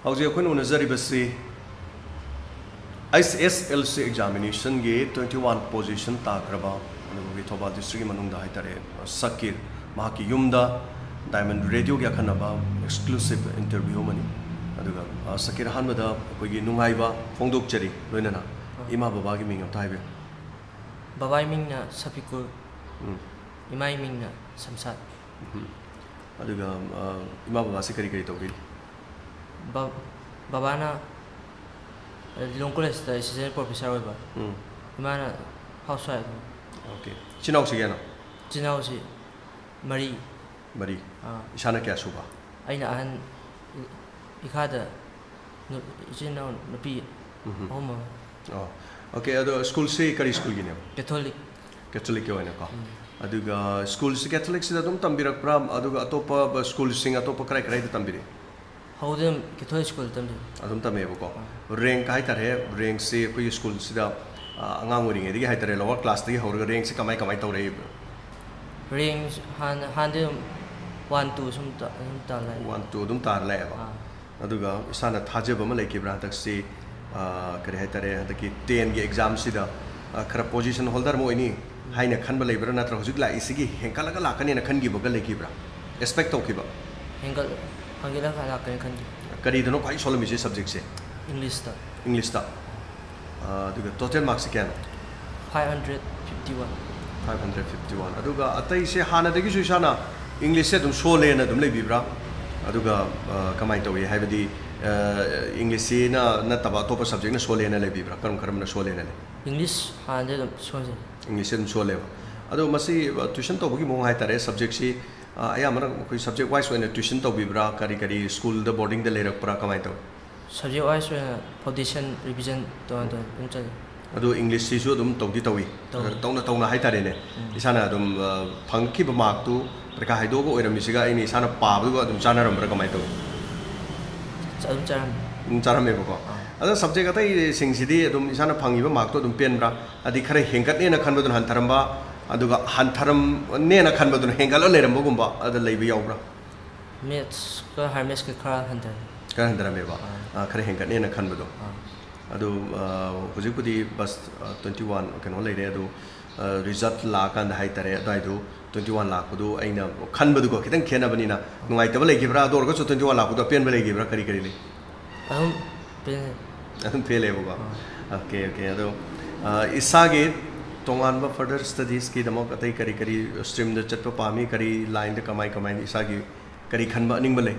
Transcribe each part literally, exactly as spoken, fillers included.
ꯍꯧꯖꯤꯛ ꯑꯩꯈꯣꯏꯅ ꯎꯅꯖꯔꯤꯕꯁꯤ H S L C ꯑꯦꯛꯖꯥꯃꯤꯅꯦꯁꯟꯒꯤ ꯇ꯭ꯋꯦꯟꯇꯤ ꯋꯥꯟ ꯄꯣꯖꯤꯁꯟ ꯇꯥꯈ꯭ꯔꯕ, ꯑꯗꯨꯒ ꯊꯧꯕꯥꯜ ꯗꯤꯁꯇ꯭ꯔꯤꯛꯀꯤ ꯃꯅꯨꯡꯗ ꯍꯥꯏꯇꯥꯔꯦ, ꯁꯀꯤꯔ, ꯃꯍꯥꯛꯀꯤ ꯌꯨꯝꯗ ꯗꯥꯏꯃꯟ ꯔꯦꯗꯤꯑꯣꯒꯤ ꯑꯈꯟꯅꯕ ꯑꯦꯛꯁꯀ꯭ꯂꯨꯁꯤꯞ ꯏꯟꯇꯔꯚ꯭ꯌꯨ ꯑꯃꯅꯤ꯫ ꯑꯗꯨꯒ, ꯑ, ꯁꯀꯤꯔ, ꯑꯍꯥꯟꯕꯗ ꯑꯩꯈꯣꯏꯒꯤ ꯅꯨꯡꯉꯥꯏꯕ ꯐꯣꯡꯗꯣꯛꯆꯔꯤ, ꯂꯣꯏꯅꯅ ꯏꯃꯥ ꯕꯕꯥꯒꯤ ꯃꯤꯡ ꯑꯝꯇ ꯍꯥꯏꯕꯤꯌꯨ꯫ ꯕꯕꯥꯒꯤ ꯃꯤꯡꯅ ꯁꯐꯤꯀꯨꯜ, ꯎꯝ, ꯏꯃꯥꯒꯤ ꯃꯤꯡꯅ ꯁꯝꯁꯥꯠ꯫ ꯎꯝ꯫ ꯑꯗꯨꯒ, ꯑ, ꯏꯃꯥ ꯕꯕꯥꯁꯤ ꯀꯔꯤ ꯀꯔꯤ ꯇꯧꯕꯤꯔꯤ? ꯕ- ꯕꯕꯥꯅ ꯂꯤꯂꯣꯡ ꯀꯣꯂꯦꯖꯇ ꯑꯦꯁꯤꯁꯇꯦꯟ ꯄ꯭ꯔꯣꯐꯦꯁꯔ ꯑꯣꯏꯕ, ꯎꯝ꯫ ꯏꯃꯥꯅ ꯍꯥꯎꯁ ꯋꯥꯏꯐ꯫ ꯑꯣꯀꯦ꯫ ꯏꯆꯤꯟ ꯏꯅꯥꯎꯁꯤ ꯀꯌꯥꯅꯣ? ꯏꯆꯤꯟ ꯏꯅꯥꯎꯁꯤ ꯃꯔꯤ꯫ ꯃꯔꯤ꯫ ꯑꯥ꯫ ꯏꯁꯥꯅ ꯀꯌꯥ ꯁꯨꯕ? ꯑꯩꯅ ꯑꯍꯟ, ꯏ- ꯏꯈꯥꯗ ꯅꯨ- ꯏꯆꯤꯟ ꯏꯅꯥꯎ ꯅꯨꯄꯤ ꯎꯝ꯫ ꯑꯍꯨꯝ ꯑꯃ꯫ ꯑꯣ, ꯑꯣꯀꯦ꯫ ꯑꯗꯣ ꯁ꯭ꯀꯨꯜꯁꯤ ꯀꯔꯤ ꯁ꯭ꯀꯨꯜꯒꯤꯅꯦꯕ? ꯀꯦꯊꯣꯂꯤꯛ꯫ ꯀꯦꯊꯣꯂꯤꯛꯀꯤ ꯑꯣꯏꯅꯀꯣ꯫ ꯎꯝ꯫ ꯑꯗꯨꯒ ꯁ꯭ꯀꯨꯜꯁꯤ ꯀꯦꯊꯣꯂꯤꯛꯁꯤꯗ ꯑꯗꯨꯝ ꯇꯝꯕꯤꯔꯛꯄ꯭ꯔꯥ? ꯑꯗꯨꯒ ꯑꯇꯣꯞꯄ ꯁ꯭ꯀꯨꯜꯁꯤꯡ, ꯑꯇꯣꯞꯄ ꯀꯔꯥꯏ ꯀꯔꯥꯏꯗ ꯇꯝꯕꯤꯔꯛꯏ? ꯍꯧꯕꯗꯩ ꯑꯗꯨꯝ ꯀꯦꯊꯣꯂꯤꯛ ꯁ꯭ꯀꯨꯜꯗ ꯇꯝꯖꯩ꯫ ꯑꯗꯨꯝ ꯇꯝꯃꯦꯕꯀꯣ꯫ ꯑꯥ꯫ ꯔꯦꯡꯛ ꯍꯥꯏꯇꯥꯔꯦ, ꯔꯦꯡꯛꯁꯤ ꯑꯩꯈꯣꯏꯒꯤ ꯁ꯭ꯀꯨꯜꯁꯤꯗ, ꯑ, ꯑꯉꯥꯡ ꯑꯣꯏꯔꯤꯉꯩꯗꯒꯤ ꯍꯥꯏꯇꯥꯔꯦ, ꯂꯣꯋꯔ ꯀ꯭ꯂꯥꯁꯇꯒꯤ ꯍꯧꯔꯒ ꯔꯦꯡꯛꯁꯤ ꯀꯃꯥꯏ ꯀꯃꯥꯏ ꯇꯧꯔꯛꯏꯕ? ꯔꯦꯡ ꯍꯥꯟꯅ, ꯍꯥꯟꯅꯗꯤ ꯑꯗꯨꯝ ꯋꯥꯟ ꯇꯨ ꯁꯨꯝ ꯇ- ꯑꯗꯨꯝ ꯇꯥ ꯂꯩ꯫ ꯋꯥꯟ ꯇꯨ ꯑꯗꯨꯝ ꯇꯥꯔ ꯂꯥꯛꯑꯦꯕ꯫ ꯑꯥ꯫ ꯑꯗꯨꯒ ꯏꯁꯥꯅ ꯊꯥꯖꯕ ꯑꯃ ꯂꯩꯈꯤꯕ꯭ꯔꯥ ꯍꯟꯗꯛꯁꯤ, ꯑ, ꯀꯔꯤ ꯍꯥꯏꯇꯥꯔꯦ, ꯍꯟꯗꯛꯀꯤ ꯇꯦꯟꯒꯤ ꯑꯦꯛꯖꯥꯝꯁꯤꯗ, ꯑ, ꯈꯔ ꯄꯣꯖꯤꯁꯟ ꯍꯣꯜꯗꯔ ꯑꯃ ꯑꯣꯏꯅꯤ ꯍꯥꯏꯅ ꯈꯟꯕ ꯂꯩꯕ꯭ꯔꯥ? ꯅꯠꯇ꯭ꯔꯒ ꯍꯧꯖꯤꯛ ꯂꯥꯛꯏꯁꯤꯒꯤ ꯍꯦꯟꯒꯠꯂꯒ ꯂꯥꯛꯀꯅꯦꯅ ꯈꯟꯈꯤꯕꯒ ꯂꯩꯈꯤꯕ꯭ꯔꯥ? ꯑꯦꯛꯁꯄꯦꯛ ꯇꯧꯈꯤꯕ? ꯍꯦꯟꯒꯠ- ꯍꯦꯟꯒꯠꯂꯒ ꯂꯥꯛꯀꯅꯤ ꯈꯟꯈꯤ꯫ ꯀꯔꯤꯗꯅꯣ ꯈ꯭ꯋꯥꯏ ꯁꯣꯜꯂꯝꯃꯤꯁꯦ ꯁꯕꯖꯦꯛꯁꯦ? ꯏꯪꯂꯤꯁꯇ꯫ ꯏꯪꯂꯤꯁꯇ꯫ ꯑ, ꯑꯗꯨꯒ ꯇꯣꯇꯦꯜ ꯃꯥꯔꯛꯁꯤ ꯀꯌꯥꯅꯣ? Five hundred fifty one. Five hundred fifty one. ꯑꯗꯨꯒ ꯑꯇꯩꯁꯦ ꯍꯥꯟꯅꯗꯒꯤꯁꯨ ꯏꯁꯥꯅ ꯏꯪꯂꯤꯁꯁꯦ ꯑꯗꯨꯝ ꯁꯣꯜꯂꯦꯅ ꯑꯗꯨꯝ ꯂꯩꯕꯤꯕ꯭ꯔꯥ? ꯑꯗꯨꯒ, ꯑ, ꯀꯃꯥꯏꯅ ꯇꯧꯏ? ꯍꯥꯏꯕꯗꯤ, ꯑ, ꯏꯪꯂꯤꯁꯁꯤꯅ ꯅꯠꯇꯕ ꯑꯇꯣꯞꯄ ꯁꯕꯖꯦꯛꯅ ꯁꯣꯜꯂꯦꯅ ꯂꯩꯕꯤꯕ꯭ꯔꯥ? ꯀꯔꯝ ꯀꯔꯝꯕꯅ ꯁꯣꯜꯂꯦꯅ ꯂꯩ? ꯏꯪꯂꯤꯁ ꯍꯥꯟꯅꯗꯤ ꯑꯗꯨꯝ ꯁꯣꯟꯖꯩ꯫ ꯏꯪꯂꯤꯁꯁꯦ ꯑꯗꯨꯝ ꯁꯣꯜꯂꯦꯕ꯫ ꯑꯗꯣ ꯃꯁꯤ, ꯑ, ꯇ꯭ꯋꯤꯁꯟ ꯇꯧꯕꯒꯤ ꯃꯑꯣꯡ ꯍꯥꯏꯇꯥꯔꯦ, ꯁꯕꯖꯦꯛꯁꯤ, ꯑ, ꯑꯌꯥꯝꯕꯅ ꯑꯩꯈꯣꯏ ꯁꯕꯖꯦꯛ ꯋꯥꯏꯁ ꯑꯣꯏꯅ ꯇ꯭ꯋꯤꯁꯟ ꯇꯧꯕꯤꯕ꯭ꯔꯥ? ꯀꯔꯤ ꯀꯔꯤ ꯁ꯭ꯀꯨꯜꯗ, ꯕꯣꯔꯗꯤꯡꯗ ꯂꯩꯔꯛꯄ꯭ꯔꯥ? ꯀꯃꯥꯏꯅ ꯇꯧꯏ? ꯁꯕꯖꯦꯛ ꯋꯥꯏꯁ ꯑꯣꯏꯅ ꯐꯥꯎꯟꯗꯦꯁꯟ, ꯔꯤꯚꯤꯖꯟ ꯇꯣꯉꯥꯟ ꯇꯣꯉꯥꯟ ꯑꯗꯨꯝ ꯆꯠꯂꯤ꯫ ꯑꯗꯣ ꯏꯪꯂꯤꯁꯁꯤꯁꯨ ꯑꯗꯨꯝ ꯇꯧꯗꯤ ꯇꯧꯏ꯫ ꯇꯧꯏ꯫ ꯇꯧꯅ ꯇꯧꯅ ꯍꯥꯏꯇꯥꯔꯦꯅꯦ꯫ ꯎꯝ꯫ ꯏꯁꯥꯅ ꯑꯗꯨꯝ, ꯑ, ꯐꯪꯈꯤꯕ ꯃꯥꯔꯛꯇꯨ, ꯄꯔꯤꯈꯥ ꯍꯥꯏꯗꯣꯛꯑꯒ ꯑꯣꯏꯔꯝꯃꯤꯁꯤꯒ ꯑꯩꯅ ꯏꯁꯥꯅ ꯄꯥꯕꯗꯨꯒ ꯑꯗꯨꯝ ꯆꯥꯟꯅꯔꯝꯕ꯭ꯔꯥ? ꯀꯃꯥꯏꯅ ꯇꯧꯏ? ꯑꯗꯨꯝ ꯆꯥꯔꯝꯃꯤ꯫ ꯑꯗꯨꯝ ꯆꯥꯔꯝꯃꯦꯕꯀꯣ꯫ ꯑꯥ꯫ ꯑꯗꯣ ꯁꯕꯖꯦꯛ ꯑꯇꯩꯁꯤꯡꯁꯤꯗꯤ ꯑꯗꯨꯝ ꯏꯁꯥꯅ ꯐꯪꯉꯤꯕ ꯃꯥꯔꯛꯇꯣ ꯑꯗꯨꯝ ꯄꯦꯟꯕ꯭ꯔꯥ? ꯍꯥꯏꯗꯤ ꯈꯔ ꯍꯦꯟꯒꯠꯅꯦꯅ ꯈꯟꯕꯗꯨꯅ ꯍꯟꯊꯔꯝꯕ, ꯑꯗꯨꯒ ꯍꯟꯊꯔꯝꯅꯦꯅ ꯈꯟꯕꯗꯨꯅ ꯍꯦꯟꯒꯠꯂ ꯂꯩꯔꯝꯕꯒꯨꯝꯕ ꯑꯗ ꯂꯩꯕ ꯌꯥꯎꯕ꯭ꯔꯥ? ꯃꯦꯠꯁꯀ ꯍꯥꯏꯌꯔ ꯃꯦꯠꯁꯀ ꯈꯔ ꯍꯟꯊꯔꯦ꯫ ꯈꯔ ꯍꯟꯊꯔꯝꯃꯦꯕ, ꯑꯥ, ꯈꯔ ꯍꯦꯟꯒꯠꯅꯦꯅ ꯈꯟꯕꯗꯣ꯫ ꯑꯗꯨ, ꯑꯥ, ꯍꯧꯖꯤꯛꯄꯨꯗꯤ ꯕꯁ, ꯑꯥ, ꯇ꯭ꯋꯦꯟꯇꯤ ꯋꯥꯟ ꯀꯩꯅꯣ ꯂꯩꯔꯦ, ꯑꯗꯨ, ꯑꯥ, ꯔꯤꯖꯜꯠ ꯂꯥꯛꯑꯀꯥꯟꯗ ꯍꯥꯏꯇꯥꯔꯦ, ꯑꯗꯨꯋꯥꯏꯗꯨ ꯇ꯭ꯋꯦꯟꯇꯤ ꯋꯥꯟ ꯂꯥꯛꯄꯗꯨ ꯑꯩꯅ ꯈꯟꯕꯗꯨꯒ ꯈꯤꯇꯪ ꯈꯦꯠꯅꯕꯅꯤꯅ ꯅꯨꯡꯉꯥꯏꯇꯕ ꯂꯩꯈꯤꯕ꯭ꯔꯥ? ꯑꯗꯨ ꯑꯣꯏꯔꯒꯁꯨ ꯇ꯭ꯋꯦꯟꯇꯤ ꯋꯥꯟ ꯂꯥꯛꯄꯗꯣ ꯑꯄꯦꯟꯕ ꯂꯩꯈꯤꯕ꯭ꯔꯥ? ꯀꯔꯤ ꯀꯔꯤ ꯂꯩ? ꯑꯗꯨꯝ ꯄꯦꯜꯂꯦ꯫ ꯑꯗꯨꯝ ꯄꯦꯜꯂꯦꯕꯀꯣ꯫ ꯑꯥ꯫ Okay, okay. ꯑꯗꯣ, ꯑꯥ, ꯏꯁꯥꯒꯤ ꯇꯣꯉꯥꯟꯕ further studies ꯀꯤꯗꯃꯛ ꯑꯇꯩ ꯀꯔꯤ ꯀꯔꯤ stream ꯗ ꯆꯠꯄ ꯄꯥꯝꯃꯤ? ꯀꯔꯤ line ꯗ, ꯀꯃꯥꯏ ꯀꯃꯥꯏꯅ ꯏꯁꯥꯒꯤ ꯀꯔꯤ ꯈꯟꯕ ꯑꯅꯤꯡꯕ ꯂꯩ?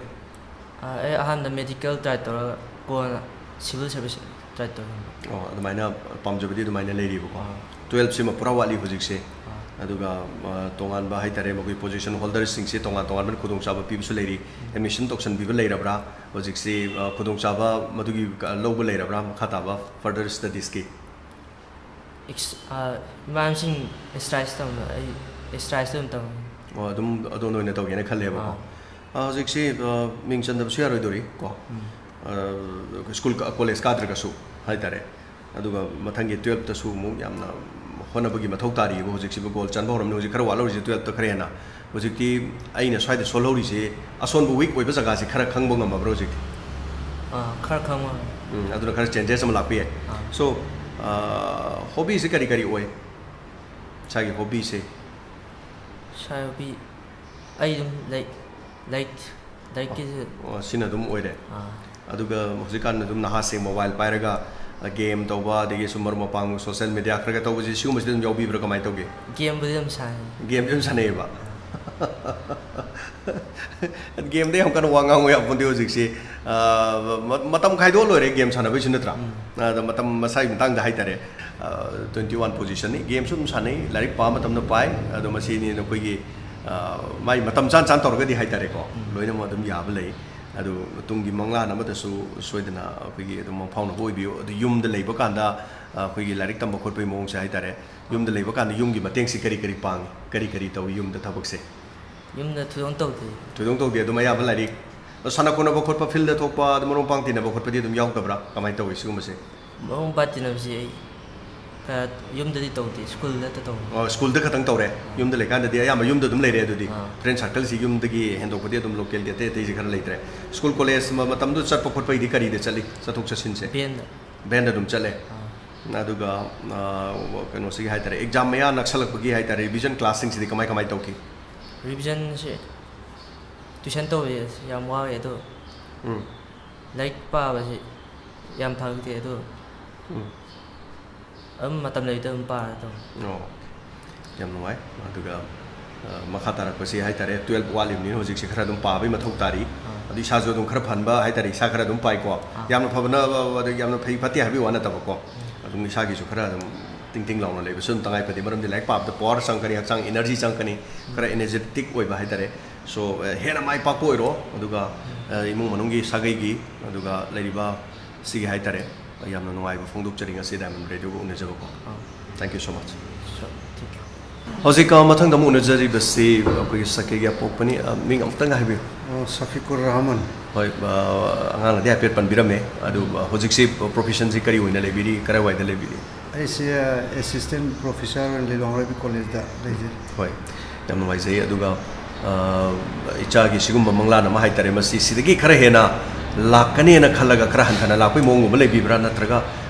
ꯑꯥ, ꯑꯩ ꯑꯍꯥꯟꯕꯗ medical try ꯇꯧꯔꯒ ꯀꯣꯟꯅ civil service try ꯇꯧꯔꯒ꯫ ꯑꯣ, ꯑꯗꯨꯃꯥꯏꯅ ꯄꯥꯝꯖꯕꯗꯤ ꯑꯗꯨꯃꯥꯏꯅ ꯂꯩꯔꯤꯕꯀꯣ꯫ ꯑꯥ꯫ Twelve ꯁꯤꯃ ꯄꯨꯔꯥ ꯋꯥꯠꯂꯤ ꯍꯧꯖꯤꯛꯁꯦ꯫ ꯑꯥ꯫ ꯑꯗꯨꯒ, ꯑ, ꯇꯣꯉꯥꯟꯕ ꯍꯥꯏꯇꯥꯔꯦ, ꯃꯈꯣꯏ position holder ꯁꯤꯡꯁꯦ ꯇꯣꯉꯥꯟ ꯇꯣꯉꯥꯟꯕ ꯈꯨꯗꯣꯡꯆꯥꯕ ꯄꯤꯕꯁꯨ ꯂꯩꯔꯤ꯫ Admission ꯇꯧꯁꯟꯕꯤꯕ ꯂꯩꯔꯕ꯭ꯔꯥ? ꯍꯧꯖꯤꯛꯁꯤ, ꯑ, ꯈꯨꯗꯣꯡꯆꯥꯕ ꯃꯗꯨꯒꯤ ꯂꯧꯕ ꯂꯩꯔꯕ꯭ꯔꯥ, ꯃꯈꯥ ꯇꯥꯕ further studies ꯀꯤ? ꯑꯦꯛꯁ-, ꯑ, ꯏꯃꯥꯟꯅꯕꯁꯤꯡ exercise ꯇꯝꯕ, ꯑꯩ exercise ꯑꯗꯨꯝ ꯇꯝꯃꯤ꯫ ꯑꯣ, ꯑꯗꯨꯝ ꯑꯗꯣꯝꯗ ꯑꯣꯏꯅ ꯇꯧꯒꯦꯅ ꯈꯜꯂꯦꯕꯀꯣ꯫ ꯑꯥ꯫ ꯑ, ꯍꯧꯖꯤꯛꯁꯤ, ꯑ, ꯃꯤꯡ ꯆꯟꯗꯕꯁꯨ ꯌꯥꯔꯣꯏꯗꯧꯔꯤ ꯀꯣ꯫ ꯎꯝ꯫ ꯑ, ꯁ꯭ꯀꯨꯜ ꯀ-, ꯀꯣꯂꯦꯖ ꯀꯥꯗ꯭ꯔꯒꯁꯨ ꯍꯥꯏꯇꯥꯔꯦ꯫ ꯑꯗꯨꯒ ꯃꯊꯪꯒꯤ twelve ꯇꯁꯨ ꯑꯃꯨꯛ ꯌꯥꯝꯅ ꯍꯣꯠꯅꯕꯒꯤ ꯃꯊꯧ ꯇꯥꯔꯤꯕ꯫ ꯍꯧꯖꯤꯛꯁꯤꯕꯨ ꯒꯣꯜ ꯆꯟꯕ ꯍꯧꯔꯝꯅꯤ꯫ ꯍꯧꯖꯤꯛ ꯈꯔ ꯋꯥꯠꯍꯧꯔꯤꯁꯦ twelve ꯇ ꯈꯔ ꯍꯦꯟꯅ꯫ ꯍꯧꯖꯤꯛꯇꯤ ꯑꯩꯅ ꯁ꯭ꯋꯥꯏꯗ ꯁꯣꯜꯍꯧꯔꯤꯁꯦ, ꯑꯁꯣꯟꯕ, weak ꯑꯣꯏꯕ ꯖꯒꯥꯁꯦ ꯈꯔ ꯈꯪꯕ ꯉꯝꯃꯕ꯭ꯔꯥ ꯍꯧꯖꯤꯛꯇꯤ? ꯑꯥ, ꯈꯔ ꯈꯪꯕ ꯉꯝꯃꯦ꯫ ꯎꯝ, ꯑꯗꯨꯅ ꯈꯔ changes ꯑꯃ ꯂꯥꯛꯄ ꯌꯥꯏ꯫ ꯑꯥ꯫ So, ꯑꯥ, hobby ꯁꯦ ꯀꯔꯤ ꯀꯔꯤ ꯑꯣꯏ? ꯏꯁꯥꯒꯤ hobby ꯁꯦ? ꯏꯁꯥꯒꯤ hobby, ꯑꯩ ꯑꯗꯨꯝ ꯂꯥꯏꯔꯤꯛ, ꯂꯥꯏꯔꯤꯛ, ꯂꯥꯏꯔꯤꯛꯀꯤꯁꯨ꯫ ꯑꯣ, ꯁꯤꯅ ꯑꯗꯨꯝ ꯑꯣꯏꯔꯦ? ꯑꯥ꯫ ꯑꯗꯨꯒ ꯍꯧꯖꯤꯛꯀꯥꯟ ꯑꯗꯨꯝ ꯅꯍꯥꯁꯤꯡ mobile ꯄꯥꯏꯔꯒ, ꯑ, game ꯇꯧꯕ, ꯑꯗꯒꯤ ꯁꯨꯝ ꯃꯔꯨꯞ ꯃꯄꯥꯡ social media ꯈꯔꯒ ꯇꯧꯕꯁꯦ, ꯁꯤꯒꯨꯝꯕꯁꯤꯗꯤ ꯑꯗꯨꯝ ꯌꯥꯎꯕꯤꯕ꯭ꯔꯥ, ꯀꯃꯥꯏꯅ ꯇꯧꯒꯦ? Game ꯕꯨꯗꯤ ꯑꯗꯨꯝ ꯁꯥꯟꯅꯩ꯫ Game ꯗꯤ ꯑꯗꯨꯝ ꯁꯥꯟꯅꯩꯌꯦꯕ? Game ꯗ ꯌꯥꯝ ꯀꯟꯅ ꯋꯥ ꯉꯥꯡꯕ ꯌꯥꯄꯣꯟꯇꯦ ꯍꯧꯖꯤꯛꯁꯤ꯫ ꯑ, ꯃ-, ꯃꯇꯝ ꯈꯥꯏꯗꯣꯛꯑ ꯂꯣꯏꯔꯦ game ꯁꯥꯟꯅꯕꯩꯁꯨ, ꯅꯠꯇ꯭ꯔꯥ? ꯎꯝ꯫ ꯑꯗ ꯃꯇꯝ ꯃꯁꯥꯒꯤ ꯃꯇꯥꯡꯗ ꯍꯥꯏꯇꯥꯔꯦ꯫ ꯑ, twenty one position ꯅꯤ꯫ Game ꯁꯨ ꯑꯗꯨꯝ ꯁꯥꯟꯅꯩ, ꯂꯥꯏꯔꯤꯛ ꯄꯥꯕ ꯃꯇꯝꯗ ꯄꯥꯏ꯫ ꯑꯗꯣ ꯃꯁꯤꯅꯤ ꯑꯩꯈꯣꯏꯒꯤ, ꯑ, ꯃꯥꯏ ꯃꯇꯝ ꯆꯥꯟ ꯆꯥꯟ ꯇꯧꯔꯒꯗꯤ ꯍꯥꯏꯇꯥꯔꯦꯀꯣ, ꯎꯝ꯫ ꯂꯣꯏꯅꯃꯛ ꯑꯗꯨꯝ ꯌꯥꯕ ꯂꯩ꯫ ꯑꯗꯨ ꯇꯨꯡꯒꯤ ꯃꯪꯂꯥꯟ ꯑꯃꯗꯁꯨ ꯁꯣꯏꯗꯅ ꯑꯩꯈꯣꯏꯒꯤ ꯑꯗꯨꯝ ꯃꯪꯐꯥꯎꯅꯕ ꯑꯣꯏꯕꯤꯌꯨ꯫ ꯑꯗꯨ ꯌꯨꯝꯗ ꯂꯩꯕ ꯀꯥꯟꯗ, ꯑ, ꯑꯩꯈꯣꯏꯒꯤ ꯂꯥꯏꯔꯤꯛ ꯇꯝꯕ ꯈꯣꯠꯄꯒꯤ ꯃꯑꯣꯡꯁꯦ ꯍꯥꯏꯇꯥꯔꯦ, ꯌꯨꯝꯗ ꯂꯩꯕ ꯀꯥꯟꯗ ꯌꯨꯝꯒꯤ ꯃꯇꯦꯡꯁꯤ ꯀꯔꯤ ꯀꯔꯤ ꯄꯥꯡꯉꯤ, ꯀꯔꯤ ꯀꯔꯤ ꯇꯧꯏ ꯌꯨꯝꯗ ꯊꯕꯛꯁꯦ? ꯌꯨꯝꯗ ꯊꯣꯏꯗꯣꯛꯅ ꯇꯧꯗꯦ꯫ ꯊꯣꯏꯗꯣꯛꯅ ꯇꯧꯗꯦ, ꯑꯗꯨꯝ ꯑꯌꯥꯝꯕ ꯂꯥꯏꯔꯤꯛ꯫ ꯑꯗꯣ ꯁꯥꯟꯅ ꯈꯣꯠꯅꯕ ꯈꯣꯠꯄ, field ꯗ ꯊꯣꯛꯄ, ꯑꯗꯨ ꯃꯔꯨꯞ ꯃꯄꯥꯡ ꯇꯤꯟꯅꯕ ꯈꯣꯠꯄꯗꯤ ꯑꯗꯨꯝ ꯌꯥꯎꯗꯕ꯭ꯔꯥ? ꯀꯃꯥꯏꯅ ꯇꯧꯏ ꯁꯤꯒꯨꯝꯕꯁꯦ? ꯃꯔꯨꯞ ꯃꯄꯥꯡ ꯇꯤꯟꯅꯕꯁꯤ ꯑꯩ ꯑ, ꯌꯨꯝꯗꯗꯤ ꯇꯧꯗꯦ, ꯁ꯭ꯀꯨꯜꯗꯇ ꯇꯧꯕ꯫ ꯑꯣ, ꯁ꯭ꯀꯨꯜꯗ ꯈꯛꯇꯪ ꯇꯧꯔꯦ? ꯌꯨꯝꯗ ꯂꯩꯀꯥꯟꯗꯗꯤ ꯑꯌꯥꯝꯕ ꯌꯨꯝꯗ ꯑꯗꯨꯝ ꯂꯩꯔꯦ ꯑꯗꯨꯗꯤ? ꯑꯥ꯫ ꯐ꯭ꯔꯦꯟ ꯁꯥꯔꯀꯜꯁꯤ ꯌꯨꯝꯗꯒꯤ ꯍꯦꯟꯗꯣꯛꯄꯗꯤ ꯑꯗꯨꯝ ꯂꯣꯀꯦꯜꯒꯤ ꯑꯇꯩ ꯑꯇꯩꯁꯤ ꯈꯔ ꯂꯩꯇ꯭ꯔꯦ? ꯁ꯭ꯀꯨꯜ ꯀꯣꯂꯦꯖ ꯃ- ꯃꯇꯝꯗꯨ ꯆꯠꯄ ꯈꯣꯠꯄꯒꯤꯗꯤ ꯀꯔꯤꯗ ꯆꯠꯂꯤ, ꯆꯠꯊꯣꯛ ꯆꯠꯁꯤꯟꯁꯦ? ꯚꯦꯟꯗ꯫ ꯚꯦꯟꯗ ꯑꯗꯨꯝ ꯆꯠꯂꯦ? ꯑꯥ꯫ ꯑꯗꯨꯒ ꯑ, ꯀꯩꯅꯣꯁꯤꯒꯤ ꯍꯥꯏꯇꯥꯔꯦ, ꯑꯦꯛꯖꯥꯝ ꯃꯌꯥ ꯅꯛꯁꯜꯂꯛꯄꯒꯤ ꯍꯥꯏꯇꯥꯔꯦ, ꯔꯤꯚꯤꯖꯟ ꯀ꯭ꯂꯥꯁꯁꯤꯡꯁꯤꯗꯤ ꯀꯃꯥꯏ ꯀꯃꯥꯏ ꯇꯧꯈꯤ? ꯔꯤꯚꯤꯖꯟꯁꯦ ꯇ꯭ꯌꯨꯁꯟ ꯇꯧꯋꯦ, ꯑꯁ, ꯌꯥꯝ ꯋꯥꯏ ꯑꯗꯣ꯫ ꯎꯝ꯫ ꯂꯥꯏꯔꯤꯛ ꯄꯥꯕꯁꯤ ꯌꯥꯝ ꯐꯒꯗꯦ ꯑꯗꯣ꯫ ꯎꯝ꯫ ꯑꯗꯨꯝ ꯃꯇꯝ ꯂꯩꯕꯗ ꯑꯗꯨꯝ ꯄꯥꯔ ꯑꯗꯨꯝ꯫ ꯑꯣ, ꯌꯥꯝ ꯅꯨꯡꯉꯥꯏ꯫ ꯑꯗꯨꯒ ꯑ, ꯃꯈꯥ ꯇꯥꯔꯛꯄꯁꯤ ꯍꯥꯏꯇꯥꯔꯦ, ꯇꯨꯌꯦꯜꯞ ꯋꯥꯠꯂꯤꯕꯅꯤꯅ ꯍꯧꯖꯤꯛꯁꯦ ꯈꯔ ꯑꯗꯨꯝ ꯄꯥꯕꯒꯤ ꯃꯊꯧ ꯇꯥꯔꯤ꯫ ꯑꯥ꯫ ꯑꯗꯨ ꯏꯁꯥꯁꯨ ꯑꯗꯨꯝ ꯈꯔ ꯐꯍꯟꯕ ꯍꯥꯏꯇꯥꯔꯦ, ꯏꯁꯥ ꯈꯔ ꯑꯗꯨꯝ ꯄꯥꯏꯀꯣ꯫ ꯑꯥ꯫ ꯌꯥꯝꯅ ꯐꯕꯅ ꯑ, ꯑꯗ ꯌꯥꯝꯅ ꯐꯩ ꯐꯠꯇꯦ ꯍꯥꯏꯕꯒꯤ ꯋꯥ ꯅꯠꯇꯕꯀꯣ꯫ ꯑꯗꯨꯝ ꯏꯁꯥꯒꯤꯁꯨ ꯈꯔ ꯑꯗꯨꯝ ꯇꯤꯡ ꯇꯤꯡ ꯂꯥꯎꯅ ꯂꯩꯕꯁꯨ ꯑꯗꯨꯝ ꯇꯉꯥꯏ ꯐꯗꯦ, ꯃꯔꯝꯗꯤ ꯂꯥꯏꯔꯤꯛ ꯄꯥꯕꯗ ꯄꯋꯥꯔ ꯆꯪꯉꯛꯀꯅꯤ, ꯍꯛꯆꯥꯡ ꯏꯅꯔꯖꯤ ꯆꯪꯉꯛꯀꯅꯤ, ꯈꯔ ꯏꯅꯔꯖꯦꯇꯤꯛ ꯑꯣꯏꯕ ꯍꯥꯏꯇꯥꯔꯦ꯫ ꯁꯣ, ꯑ, ꯍꯦꯟꯅ ꯃꯥꯏ ꯄꯥꯛꯄ ꯑꯣꯏꯔꯣ꯫ ꯑꯗꯨꯒ ꯑ, ꯏꯃꯨꯡ ꯃꯅꯨꯡꯒꯤ ꯁꯥꯒꯩꯒꯤ, ꯑꯗꯨꯒ ꯂꯩꯔꯤꯕ ꯁꯤꯒꯤ ꯍꯥꯏꯇꯥꯔꯦ, ꯌꯥꯝꯅ ꯅꯨꯡꯉꯥꯏꯕ ꯐꯣꯡꯗꯣꯛꯆꯔꯤ ꯉꯁꯤ ꯗꯥꯏꯃꯟ ꯔꯦꯗꯤꯑꯣꯒ ꯎꯅꯖꯕꯀꯣ꯫ ꯑꯥ꯫ Thank you so much. So, thank you. ꯍꯧꯖꯤꯛ ꯑ, ꯃꯊꯪꯗ ꯑꯃꯨꯛ ꯎꯅꯖꯔꯤꯕꯁꯤ ꯑꯩꯈꯣꯏꯒꯤ ꯁꯛꯀꯦꯒꯤ ꯑꯄꯣꯛꯄꯅꯤ꯫ ꯑ, ꯃꯤꯡ ꯑꯃꯨꯛꯇꯪ ꯍꯥꯏꯕꯤꯌꯨ꯫ ꯑꯣ, ꯁꯐꯤꯀꯨꯔ ꯔꯍꯃꯟ꯫ ꯍꯣꯏ, ꯑ, ꯑꯉꯥꯡꯅꯗꯤ ꯍꯥꯏꯐꯦꯠ ꯄꯟꯕꯤꯔꯝꯃꯦ꯫ ꯑꯗꯨ ꯑ, ꯍꯧꯖꯤꯛꯁꯤ ꯄ꯭ꯔꯣꯐꯦꯁꯟꯁꯤ ꯀꯔꯤ ꯑꯣꯏꯅ ꯂꯩꯕꯤꯔꯤ, ꯀꯔꯥꯏꯋꯥꯏꯗ ꯂꯩꯕꯤꯔꯤ? ꯑꯩꯁꯦ ꯑꯦꯁꯤꯁꯇꯦꯟ ꯄ꯭ꯔꯣꯐꯦꯁꯔ ꯑꯣꯏꯅ ꯂꯤꯂꯣꯡ ꯑꯔꯣꯏꯕꯤ ꯀꯣꯂꯦꯖꯇ ꯂꯩꯖꯩ꯫ ꯍꯣꯏ, ꯌꯥꯝ ꯅꯨꯡꯉꯥꯏꯖꯩ꯫ ꯑꯗꯨꯒ ꯑ, ꯏꯆꯥꯒꯤ ꯁꯤꯒꯨꯝꯕ ꯃꯪꯂꯥꯟ ꯑꯃ ꯍꯥꯏꯇꯥꯔꯦ, ꯃꯁꯤ ꯁꯤꯗꯒꯤ ꯈꯔ ꯍꯦꯟꯅ ꯂꯥꯛꯀꯅꯦꯅ ꯈꯜꯂꯒ ꯈꯔ ꯍꯟꯊꯅ ꯂꯥꯛꯄꯒꯤ ꯃꯑꯣꯡꯒꯨꯝꯕ ꯂꯩꯕꯤꯕ꯭ꯔꯥ, ꯅꯠꯇ꯭ꯔꯒ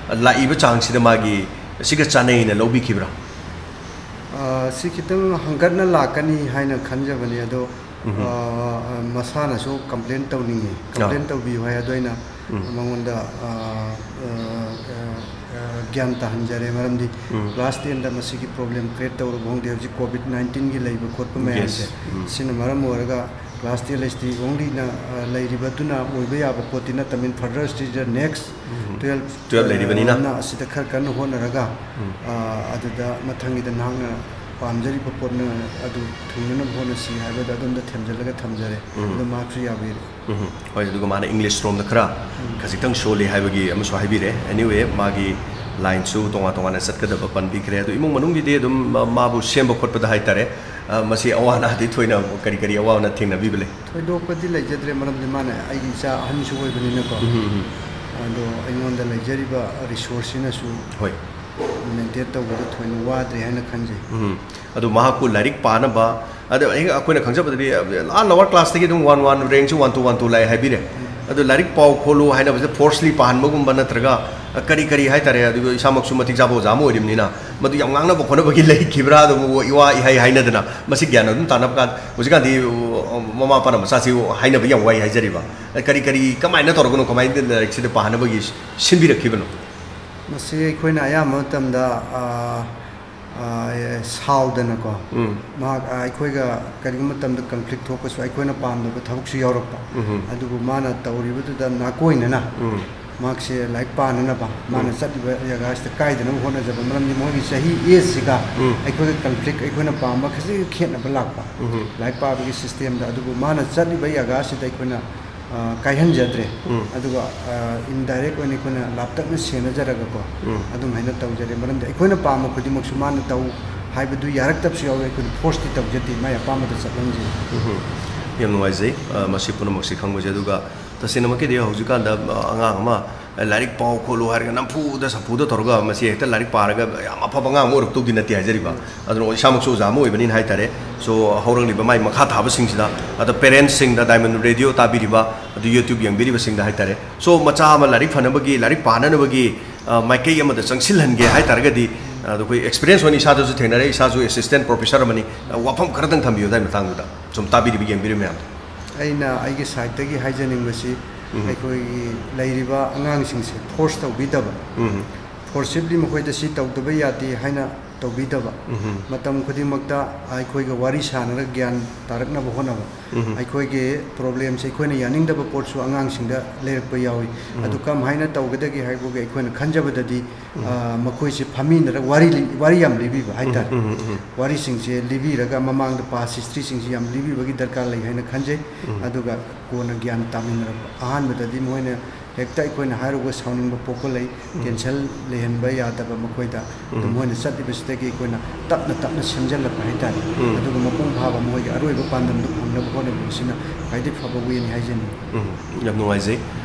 ꯂꯥꯛꯏꯕ ꯆꯥꯡꯁꯤꯗ ꯃꯥꯒꯤ ꯁꯤꯒ ꯆꯥꯅꯩꯅ ꯂꯧꯕꯤꯈꯤꯕ꯭ꯔꯥ? ꯑ, ꯁꯤ ꯈꯤꯇꯪ ꯍꯪꯒꯠꯅ ꯂꯥꯛꯀꯅꯤ ꯍꯥꯏꯅ ꯈꯟꯖꯕꯅꯤ, ꯑꯗꯣ ꯎꯝ꯫ ꯑ, ꯃꯁꯥꯅꯁꯨ ꯀꯝꯄ꯭ꯂꯦꯟ ꯇꯧꯅꯤꯡꯉꯤ, ꯀꯝꯄ꯭ꯂꯦꯟ ꯇꯧꯕꯤꯌꯨ ꯍꯥꯏ꯫ ꯑꯗꯣ ꯑꯩꯅ ꯎꯝ꯫ ꯃꯉꯣꯟꯗ ꯑ, ꯑ, ꯑ, ꯑ, ꯒ꯭ꯌꯥꯟ ꯇꯥꯍꯟꯖꯔꯦ꯫ ꯃꯔꯝꯗꯤ ꯎꯝ꯫ ꯀ꯭ꯂꯥꯁ ꯇꯦꯟꯗ ꯃꯁꯤꯒꯤ ꯄ꯭ꯔꯣꯕ꯭ꯂꯦꯝ ꯀ꯭ꯔꯤꯌꯦꯠ ꯇꯧꯔꯨꯕ ꯈꯪꯗꯦ꯫ ꯍꯧꯖꯤꯛ ꯀꯣꯚꯤꯗ ꯅꯥꯏꯟꯇꯤꯟꯒꯤ ꯂꯩꯕ ꯈꯣꯠꯄ ꯃꯌꯥꯝꯁꯦ, Yes. ꯎꯝ꯫ ꯁꯤꯅ ꯃꯔꯝ ꯑꯣꯏꯔꯒ ꯀ꯭ꯂꯥꯁ ꯇꯦꯟ ꯑꯁꯤꯗꯤ ꯑꯣꯡꯂꯤꯅ, ꯑ, ꯂꯩꯔꯤꯕꯗꯨꯅ ꯑꯣꯏꯕ ꯌꯥꯕ ꯄꯣꯠꯇꯤ ꯅꯠꯇꯕꯅꯤꯅ, ꯐꯔꯗꯔ ꯁ꯭ꯇꯦꯖꯇ ꯅꯦꯛꯁ ꯎꯝ꯫ ꯇꯨꯌꯦꯜꯞ, ꯇꯨꯌꯦꯜꯞ ꯂꯩꯔꯤꯕꯅꯤꯅ꯫ ꯑ, ꯑꯁꯤꯗ ꯈꯔ ꯀꯟꯅ ꯍꯣꯠꯅꯔꯒ, ꯎꯝ꯫ ꯑ, ꯑꯗꯨꯗ ꯃꯊꯪꯒꯤꯗ ꯅꯍꯥꯛꯅ ꯄꯥꯝꯖꯔꯤꯕ ꯄꯣꯠꯅ ꯑꯗꯨ ꯊꯨꯡꯅꯅꯕ ꯍꯣꯠꯅꯁꯤ ꯍꯥꯏꯕꯗ ꯑꯗꯣꯝꯗ ꯊꯦꯝꯖꯤꯜꯂꯒ ꯊꯝꯖꯔꯦ꯫ ꯎꯝ꯫ ꯑꯗꯣ ꯃꯍꯥꯛꯁꯨ ꯌꯥꯕꯤꯔꯦ꯫ ꯎꯝ꯫ ꯍꯣꯏ, ꯑꯗꯨꯒ ꯃꯥꯅ ꯏꯪꯂꯤꯁ ꯔꯣꯝꯗ ꯈꯔ ꯈꯖꯤꯛꯇꯪ ꯁꯣꯜꯂꯤ ꯍꯥꯏꯕꯒꯤ ꯑꯃꯁꯨ ꯍꯥꯏꯕꯤꯔꯦ꯫ Anyway, ꯃꯥꯒꯤ ꯂꯥꯏꯟꯁꯨ ꯇꯣꯉꯥꯟ ꯇꯣꯉꯥꯟꯅ ꯆꯠꯀꯗꯕ ꯄꯟꯕꯤꯈ꯭ꯔꯦ꯫ ꯑꯗꯣ ꯏꯃꯨꯡ ꯃꯅꯨꯡꯒꯤꯗꯤ ꯑꯗꯨꯝ ꯃꯥꯕꯨ ꯁꯦꯝꯕ ꯈꯣꯠꯄꯗ ꯍꯥꯏꯇꯥꯔꯦ, ꯑ, ꯃꯁꯤ ꯑꯋꯥ ꯑꯅꯥꯗꯤ ꯊꯣꯏꯅ ꯀꯔꯤ ꯀꯔꯤ ꯑꯋꯥ ꯑꯅꯥ ꯊꯦꯡꯅꯕꯤꯕ ꯂꯩ? ꯊꯣꯏꯗꯣꯛꯄꯗꯤ ꯂꯩꯖꯗ꯭ꯔꯦ, ꯃꯔꯝꯗꯤ ꯃꯥꯅ ꯑꯩꯒꯤ ꯏꯆꯥ ꯑꯍꯟꯁꯨ ꯑꯣꯏꯕꯅꯤꯅꯀꯣ꯫ ꯎꯝ, ꯎꯝ, ꯎꯝ꯫ ꯑꯗꯣ ꯑꯩꯉꯣꯟꯗ ꯂꯩꯖꯔꯤꯕ ꯔꯤꯁꯣꯔꯁꯁꯤꯅꯁꯨ ꯍꯣꯏ꯫ ꯃꯦꯟꯇꯦꯟ ꯇꯧꯕꯗ ꯊꯣꯏꯅ ꯋꯥꯗ꯭ꯔꯦ ꯍꯥꯏꯅ ꯈꯟꯖꯩ꯫ ꯎꯝ꯫ ꯑꯗꯨ ꯃꯍꯥꯛꯄꯨ ꯂꯥꯏꯔꯤꯛ ꯄꯥꯅꯕ, ꯑꯗ ꯑꯩ, ꯑꯩꯈꯣꯏꯅ ꯈꯪꯖꯕꯗꯗꯤ, ꯑ, lower class ꯇꯒꯤ ꯑꯗꯨꯝ one one, rank ꯁꯨ one two, one two ꯂꯥꯛꯑꯦ ꯍꯥꯏꯕꯤꯔꯦ꯫ ꯑꯗꯨ ꯂꯥꯏꯔꯤꯛ ꯄꯥꯎ ꯈꯣꯠꯂꯨ ꯍꯥꯏꯅꯕꯁꯦ forcefully ꯄꯥꯍꯟꯕꯒꯨꯝꯕ ꯅꯠꯇ꯭ꯔꯒ, ꯑ, ꯀꯔꯤ ꯀꯔꯤ ꯍꯥꯏꯇꯥꯔꯦ, ꯑꯗꯨꯒ ꯏꯁꯥꯃꯛꯁꯨ ꯃꯇꯤꯛ ꯆꯥꯕ ꯑꯣꯖꯥ ꯑꯃ ꯑꯣꯏꯔꯤꯕꯅꯤꯅ, ꯃꯗꯨ ꯌꯥꯝ ꯉꯥꯡꯅꯕ ꯈꯣꯠꯅꯕꯒꯤ ꯂꯩꯈꯤꯕ꯭ꯔꯥ? ꯑꯗꯨꯝ ꯏꯋꯥ ꯏꯍꯩ ꯍꯥꯏꯅꯗꯅ ꯃꯁꯤ ꯒ꯭ꯌꯥꯟ ꯑꯗꯨꯝ ꯇꯥꯅꯕ ꯀꯥꯟ, ꯍꯧꯖꯤꯛꯀꯥꯟꯗꯤ, ꯑ, ꯃꯃꯥ ꯃꯄꯥꯅ ꯃꯆꯥꯁꯤ ꯍꯥꯏꯅꯕ ꯌꯥꯝ ꯋꯥꯏ ꯍꯥꯏꯖꯔꯤꯕ꯫ ꯑ, ꯀꯔꯤ ꯀꯔꯤ, ꯀꯃꯥꯏꯅ ꯇꯧꯔꯒꯅꯣ, ꯀꯃꯥꯏꯅ ꯂꯥꯏꯔꯤꯛꯁꯤꯗ ꯄꯥꯍꯟꯅꯕꯒꯤ ꯁꯤꯟꯕꯤꯔꯛꯈꯤꯕꯅꯣ? ꯃꯁꯤ ꯑꯩꯈꯣꯏꯅ ꯑꯌꯥꯝꯕ ꯃꯇꯝꯗ, ꯑ, ꯑ, ꯁꯥꯎꯗꯅꯀꯣ, ꯎꯝ꯫ ꯃꯍꯥꯛ, ꯑ, ꯑꯩꯈꯣꯏꯒ ꯀꯔꯤꯒꯨꯝꯕ ꯃꯇꯝꯗ conflict ꯊꯣꯛꯄꯁꯨ ꯑꯩꯈꯣꯏꯅ ꯄꯥꯝꯗꯕ ꯊꯕꯛꯁꯨ ꯌꯥꯎꯔꯛꯄ꯫ ꯎꯝꯍꯨꯝ꯫ ꯑꯗꯨꯕꯨ ꯃꯥꯅ ꯇꯧꯔꯤꯕꯗꯨꯗ ꯅꯥꯀꯣꯏꯅꯅ ꯎꯝ꯫ ꯃꯍꯥꯛꯁꯦ ꯂꯥꯏꯔꯤꯛ ꯄꯥꯅꯅꯕ, ꯃꯥꯅ ꯎꯝ꯫ ꯆꯠꯂꯤꯕ ꯖꯒꯥꯁꯤꯗ ꯀꯥꯏꯗꯅꯕ ꯍꯣꯠꯅꯖꯕ꯫ ꯃꯔꯝꯗꯤ ꯃꯈꯣꯏꯒꯤ ꯆꯍꯤ age ꯁꯤꯒ ꯎꯝ꯫ ꯑꯩꯈꯣꯏꯒ conflict, ꯑꯩꯈꯣꯏꯅ ꯄꯥꯝꯕ ꯈꯖꯤꯛ ꯈꯦꯠꯅꯕ ꯂꯥꯛꯄ ꯎꯝꯍꯨꯝ꯫ ꯂꯥꯏꯔꯤꯛ ꯄꯥꯕꯒꯤ system ꯗ꯫ ꯑꯗꯨꯕꯨ ꯃꯥꯅ ꯆꯠꯂꯤꯕ ꯖꯒꯥꯁꯤꯗ ꯑꯩꯈꯣꯏꯅ ꯑ, ꯀꯥꯏꯍꯟꯖꯗ꯭ꯔꯦ꯫ ꯎꯝ꯫ ꯑꯗꯨꯒ, ꯑ, indirect ꯑꯣꯏꯅ ꯑꯩꯈꯣꯏꯅ ꯂꯥꯞꯇꯛꯅ ꯁꯦꯟꯅꯖꯔꯒꯀꯣ, ꯎꯝ꯫ ꯑꯗꯨꯝꯍꯥꯏꯅ ꯇꯧꯖꯔꯦ꯫ ꯃꯔꯝꯗꯤ ꯑꯩꯈꯣꯏꯅ ꯄꯥꯝꯕ ꯈꯨꯗꯤꯡꯃꯛꯁꯨ ꯃꯥꯅ ꯇꯧ ꯍꯥꯏꯕꯗꯨ ꯌꯥꯔꯛꯇꯕꯁꯨ ꯌꯥꯎꯋꯤ꯫ ꯑꯩꯈꯣꯏꯅ force ꯇꯤ ꯇꯧꯖꯗꯦ, ꯃꯥꯏ ꯑꯄꯥꯝꯕꯗ ꯆꯠꯍꯟꯖꯩ꯫ ꯎꯝ꯫ ꯌꯥꯝ ꯅꯨꯡꯉꯥꯏꯖꯩ, ꯑ, ꯃꯁꯤ ꯄꯨꯝꯅꯃꯛꯁꯤ ꯈꯪꯕꯁꯦ꯫ ꯑꯗꯨꯒ ꯇꯁꯦꯡꯅꯃꯛꯀꯤꯗꯤ ꯍꯧꯖꯤꯛꯀꯥꯟꯗ, ꯑ, ꯑꯉꯥꯡ ꯑꯃ ꯂꯥꯏꯔꯤꯛ ꯄꯥꯎ ꯈꯣꯠꯂꯨ ꯍꯥꯏꯔꯒ ꯅꯝꯐꯨꯗ ꯁꯥꯐꯨꯗ ꯇꯧꯔꯒ ꯃꯁꯤ ꯍꯦꯛꯇ ꯂꯥꯏꯔꯤꯛ ꯄꯥꯔꯒ ꯌꯥꯝ ꯑꯐꯕ ꯑꯉꯥꯡ ꯑꯃ ꯑꯣꯏꯔꯛꯇꯧꯗꯤ ꯅꯠꯇꯦ ꯍꯥꯏꯖꯔꯤꯕ꯫ ꯑꯗꯨꯅ ꯏꯁꯥꯃꯛꯁꯨ ꯑꯣꯖꯥ ꯑꯃ ꯑꯣꯏꯕꯅꯤꯅ ꯍꯥꯏꯇꯥꯔꯦ꯫ So, ꯍꯧꯔꯛꯂꯤꯕ ꯃꯥꯏ ꯃꯈꯥ ꯊꯥꯕꯁꯤꯡꯁꯤꯗ, ꯑꯗ parents ꯁꯤꯡꯗ, Diamond Radio ꯇꯥꯕꯤꯔꯤꯕ, ꯑꯗꯨ YouTube ꯌꯦꯡꯕꯤꯔꯤꯕꯁꯤꯡꯗ ꯍꯥꯏꯇꯥꯔꯦ꯫ So, ꯃꯆꯥ ꯑꯃ ꯂꯥꯏꯔꯤꯛ ꯐꯅꯕꯒꯤ, ꯂꯥꯏꯔꯤꯛ ꯄꯥꯅꯅꯕꯒꯤ, ꯑ, ꯃꯥꯏꯀꯩ ꯑꯃꯗ ꯆꯪꯁꯤꯜꯍꯟꯒꯦ ꯍꯥꯏꯇꯥꯔꯒꯗꯤ, ꯑꯗꯣ ꯑꯩꯈꯣꯏ experience ꯑꯣꯏꯅ ꯏꯁꯥꯗꯁꯨ ꯊꯦꯡꯅꯔꯦ, ꯏꯁꯥꯁꯨ assistant professor ꯑꯃꯅꯤ꯫ ꯑ, ꯋꯥꯐꯝ ꯈꯔꯗꯪ ꯊꯝꯕꯤꯌꯨ ꯑꯗꯨꯒꯤ ꯃꯇꯥꯡꯗꯨꯗ, ꯁꯨꯝ ꯇꯥꯕꯤꯔꯤꯕ, ꯌꯦꯡꯕꯤꯔꯤꯕ ꯃꯌꯥꯝꯗ꯫ ꯑꯩꯅ ꯑꯩꯒꯤ side ꯇꯒꯤ ꯍꯥꯏꯖꯅꯤꯡꯕꯁꯤ, ꯎꯝ꯫ ꯑꯩꯈꯣꯏꯒꯤ ꯂꯩꯔꯤꯕ ꯑꯉꯥꯡꯁꯤꯡꯁꯦ force ꯇꯧꯕꯤꯗꯕ, ꯎꯝ꯫ Forcibly ꯃꯈꯣꯏꯗ ꯁꯤ ꯇꯧꯗꯕ ꯌꯥꯗꯦ ꯍꯥꯏꯅ ꯇꯧꯕꯤꯗꯕ, ꯎꯝ꯫ ꯃꯇꯝ ꯈꯨꯗꯤꯡꯃꯛꯇ ꯑꯩꯈꯣꯏꯒ ꯋꯥꯔꯤ ꯁꯥꯟꯅꯔꯒ ꯒ꯭ꯌꯥꯟ ꯇꯥꯔꯛꯅꯕ ꯍꯣꯠꯅꯕ꯫ ꯎꯝ꯫ ꯑꯩꯈꯣꯏꯒꯤ problem ꯁꯦ ꯑꯩꯈꯣꯏꯅ ꯌꯥꯅꯤꯡꯗꯕ ꯄꯣꯠꯁꯨ ꯑꯉꯥꯡꯁꯤꯡꯗ ꯂꯩꯔꯛꯄ ꯌꯥꯎꯏ꯫ ꯎꯝ꯫ ꯑꯗꯨ ꯀꯃꯥꯏꯅ ꯇꯧꯒꯗꯒꯦ ꯍꯥꯏꯕꯒꯤ ꯑꯩꯈꯣꯏꯅ ꯈꯟꯖꯕꯗꯗꯤ, ꯎꯝ꯫ ꯑ, ꯃꯈꯣꯏꯁꯦ ꯐꯝꯃꯤꯟꯅꯔꯒ ꯋꯥꯔꯤ ꯂꯤ-, ꯋꯥꯔꯤ ꯌꯥꯝ ꯂꯤꯕꯤꯕ ꯍꯥꯏꯇꯥꯔꯦ꯫ ꯎꯝ, ꯎꯝ, ꯎꯝ꯫ ꯋꯥꯔꯤꯁꯤꯡꯁꯦ ꯂꯤꯕꯤꯔꯒ ꯃꯃꯥꯡꯗ past history ꯁꯤꯡꯁꯤ ꯌꯥꯝ ꯂꯤꯕꯤꯕꯒꯤ ꯗꯔꯀꯥꯔ ꯂꯩ ꯍꯥꯏꯅ ꯈꯟꯖꯩ꯫ ꯎꯝ꯫ ꯑꯗꯨꯒ ꯀꯣꯟꯅ ꯒ꯭ꯌꯥꯟ ꯇꯥꯃꯤꯟꯅꯔꯛꯄ꯫ ꯑꯍꯥꯟꯕꯗꯗꯤ ꯃꯣꯏꯅ ꯍꯦꯛꯇ ꯑꯩꯈꯣꯏꯅ ꯍꯥꯏꯔꯨꯕ ꯁꯥꯎꯅꯤꯡꯕ ꯄꯣꯛꯄ ꯂꯩ, ꯎꯝ꯫ Tension ꯂꯩꯍꯟꯕ ꯌꯥꯗꯕ ꯃꯈꯣꯏꯗ꯫ ꯑꯗꯨ ꯎꯝ꯫ ꯃꯣꯏꯅ ꯆꯠꯂꯤꯕꯁꯤꯗꯒꯤ ꯑꯩꯈꯣꯏꯅ ꯇꯞꯅ ꯇꯞꯅ ꯁꯦꯝꯖꯤꯜꯂꯛꯄ ꯍꯥꯏꯇꯥꯔꯦ꯫ ꯎꯝ꯫ ꯑꯗꯨꯒ ꯃꯄꯨꯡ ꯐꯥꯕ ꯃꯣꯏꯒꯤ ꯑꯔꯣꯏꯕ ꯄꯥꯟꯗꯝꯗꯨ ꯐꯪꯅꯕ ꯍꯣꯠꯅꯕꯁꯤꯅ ꯈ꯭ꯋꯥꯏꯗꯒꯤ ꯐꯕ way ꯅꯤ ꯍꯥꯏꯖꯅꯤꯡꯏ꯫ ꯎꯝ, ꯌꯥꯝ ꯅꯨꯡꯉꯥꯏꯖꯩ꯫